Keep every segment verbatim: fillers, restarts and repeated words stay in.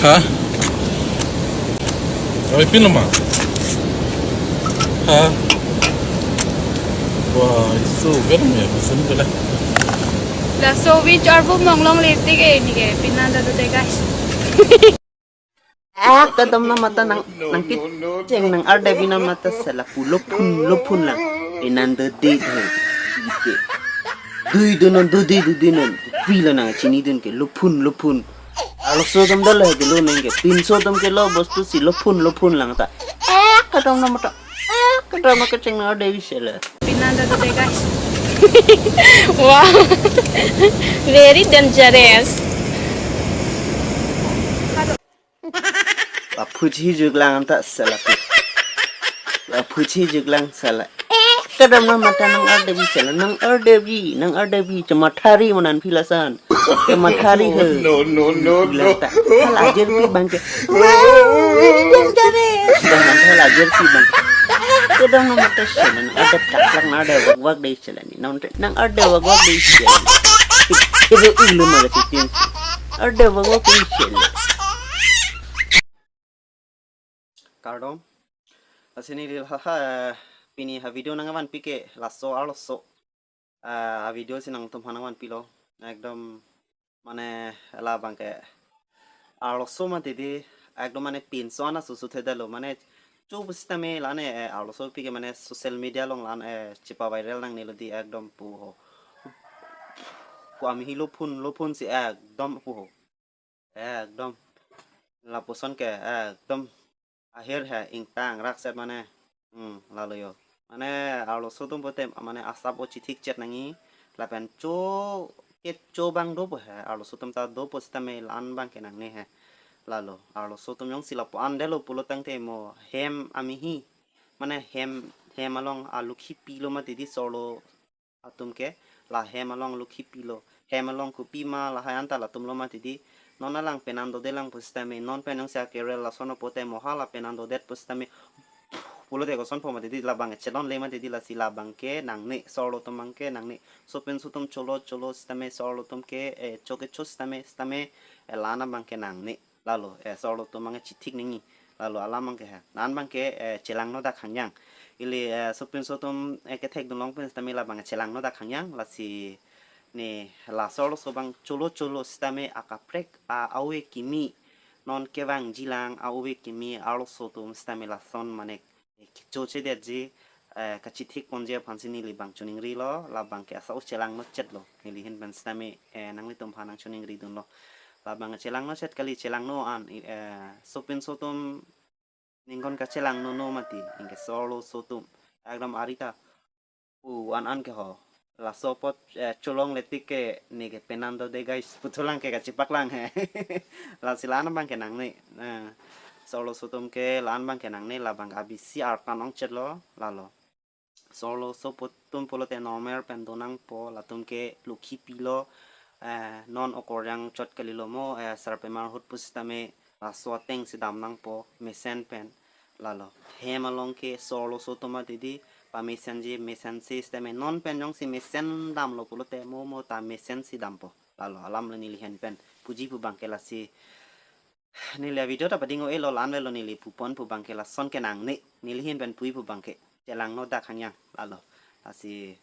Ha? Oi, pin lama. Ha? Wah, itu kan ya, pesan tu lah. Laso video arvo monglong letik eh, neli ke pinan ta do te guys. Ah, kadam na mata nang, nang kit cheng nang arde bina mata sela pu lophun, lophun lang. Pinan do de the. Ike. Dui do non, do de, do de non. Pila nang chinidun ke lophun, lophun. Arloso dam dolo ke lo neng ke. Pinso dam ke lo bostu si lophun, lophun lang ta. Ah, kadam na mata. Ah, kadam na kecheng nang arde bise le. Pinan ta do te guys. Wow. Very dangerous. Aphuji juklang ta sela pu. Aphuji juklang sela. Eh, kadam na mata nang arde bi sela. Nang arde bi, nang arde bi. Chamathari manan pilasan. Chamathari he. No, no, no, no. Lang ta. Hala jerpi bangke. Wow, very dangerous. Bang, hala jerpi bang. Kadam na mata sela. Nang arde kaklak na arde wak wak de sela ni. Nang, nang arde wak wak de sela. Ibu ilu maga sitin. Arde wak wak de sela. Kardom. Lasi neli ha, ha, eh, pini ha video nangvanpi ke laso arloso. Eh, a video si nangtum aphan nangvanpilo. Ekdom mane labang ke arloso mati di ekdom mane pinso ana susu thedalo mane chu pusitame lane, eh, arloso pi ke mane social media along lan, eh, chepa viral nangnelo di ekdom pu ho. Pu ami hi lophun lophun si ekdom pu ho. Ekdom. Lapuson ke ekdom ahir he ingtang rakset mane. Hmm, lalo yo. Mane arloso atum pote mane asap o chithik chet nangji. Lapen cho kecho bang dopo he. Arloso atum ta dopo sitame lan bang ke nangne he. Lalo arloso atum jongsi lapu-an detlo pulo tangte mo hem ami hi. Mane hem, hem along alu khipilo mati di so-arlo atum ke, la hem along alu khipilo. Hem along kopima lahai anta latum lo mati di. Non alang penan dodelang pusitame, non pen jongsi akerel lason pote mo hala penan dodet pusitame. Pulote kosonpo mati di labang chelonle mati di lasi labang ke nangne so-arlo atum bang ke nangne. Sopinso atum cholo cholo sitame so-arlo atum ke, eh, cho kecho sitame sitame, eh, lan abang ke nangne. Lalo, eh, so-arlo atum bang chithik nangji. Lalo alam bang ke he. Lan bang ke, eh, chelangno dak hangjang. Ili, eh, sopinso atum, eh, kethek dunlong pen sitame labang chelangno dak hangjang. Lasi ne la so-arloso bang cholo cholo sitame akaprek a ave kimi. Non kevangjilang a ave kimi arloso atum sitame lason mane kechoche detji, eh, kachithik ponji aphansi neli bang choningrilo, labang ke asa o chelangno chetlo. Neli ahin pen sitame, eh, nanglitum aphan nangchoningri dunlo. Labang chelangno chet kali chelangno an, eh, sopinso atum ningkon kachelangno no mati, ingke so-arloso atum. Ekdom arita. U an an ke ho. Laso apot, eh, cholong letik ke ne ke penan dode guys. Putulang ke kachipaklang he. Lasi lan bang ke nangne. Eh, so-arloso atum ke lan bang ke nangne labang ke abisi artan ongchetlo lalo. So-arloso atum pulote normal pen donangpo latum ke lu khipilo, eh, non okorjang chot kalilo mo, eh, sarpimar ahut pusitame laso ateng si dam nangpo mesen pen. Lalo hem along ke so-arloso atum mati di pamesenji mesensi sitame non pen jongsi mesen damlo pulote mo mo ta mesensi dampo. Lalo alam lo neli ahin pen puji pu bang ke lasi neli a video ta pading o-elo lan avelo neli pupon pu bang ke lason ke nangne neli ahin pen pui pu bang ke chelangno dak hangjang lalo. Lasi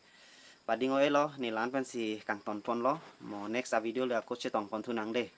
pading o-elo neli lan pensi kangton ponlo mo next a video le ako chetong ponthu nang de.